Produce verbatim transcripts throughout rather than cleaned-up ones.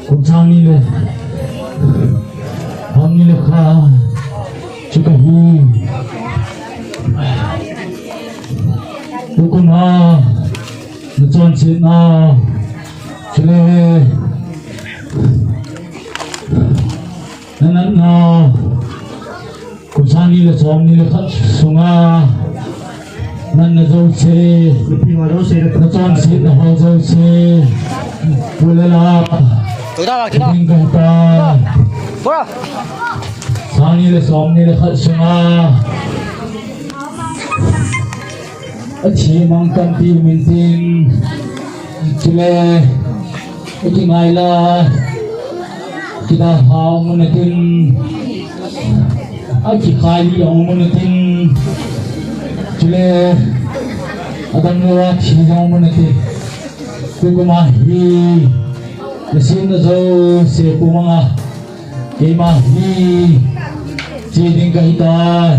Kum sang ni le, sang ni le khat chu kahi. Tukum a nachonsetna, chule nanatna, kum sang ni le som ni le khat sunga natna jouse, nachonsetna ho jouse, pu le nao, ding kahi tai. Sang ni le som ni le khat sunga athi mang tampi um intin, chule akingai lai, kidalha um un atin, akikhai li um un atin, chule adang lou a thi jong um un atin. Tukum a hi nasemna jouse pumanga keima hi che ding kahi tai.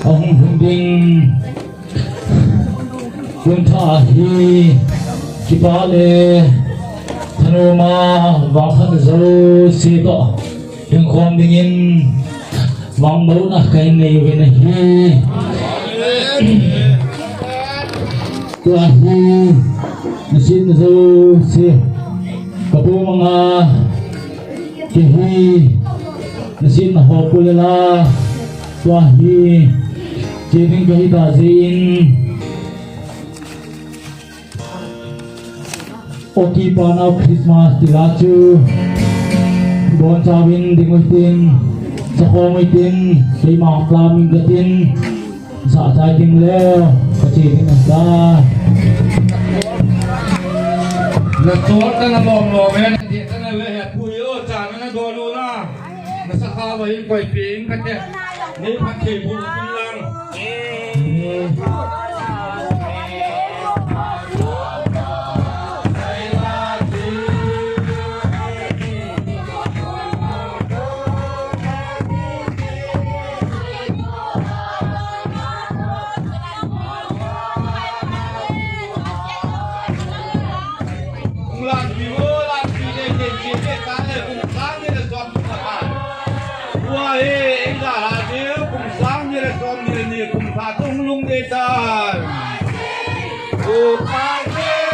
Ahung lhung ding kum thah hi kipah le thanom a vangphatna jouse toh hingkhom dingin vangbohna kahin nei uvin ahi. Tua hi nasemna jouse kapumanga, kei hi nasemna ho pu le nao, tua hi che ding kahi tah jeh in, Oki pa nao Christmas tila chu bonchauvin ding u hitin, sakhom u hitin, keima tlam ing katin, sahchai ding leu kache ding ahitai. Nachot tana lom lom e, nachet tana le hepui o, cha nana don u na. Nasakha uva hin koipeh ing kate. Neiphattheiboh uvin lang. Hung lanpi o, lanpi teitei, che ding tale, kum sang ni le som ni le khat. Tua hi, ei ga la diu, kum sang ni le som ni le ni, kum thah tung lhung ding tai. Kum sang ni le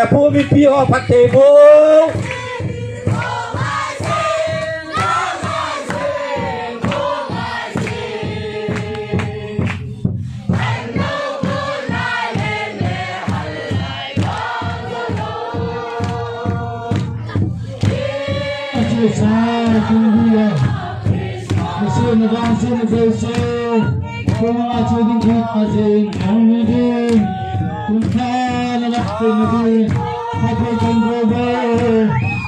Apu mipi ho phatthei boh. Achu sa kum hi a. Achu na vang chu na vei chu. Kum a chu ding khi a jing ang ni ding. Kum kha na lak chu na ding. Phatthei kan boh boh.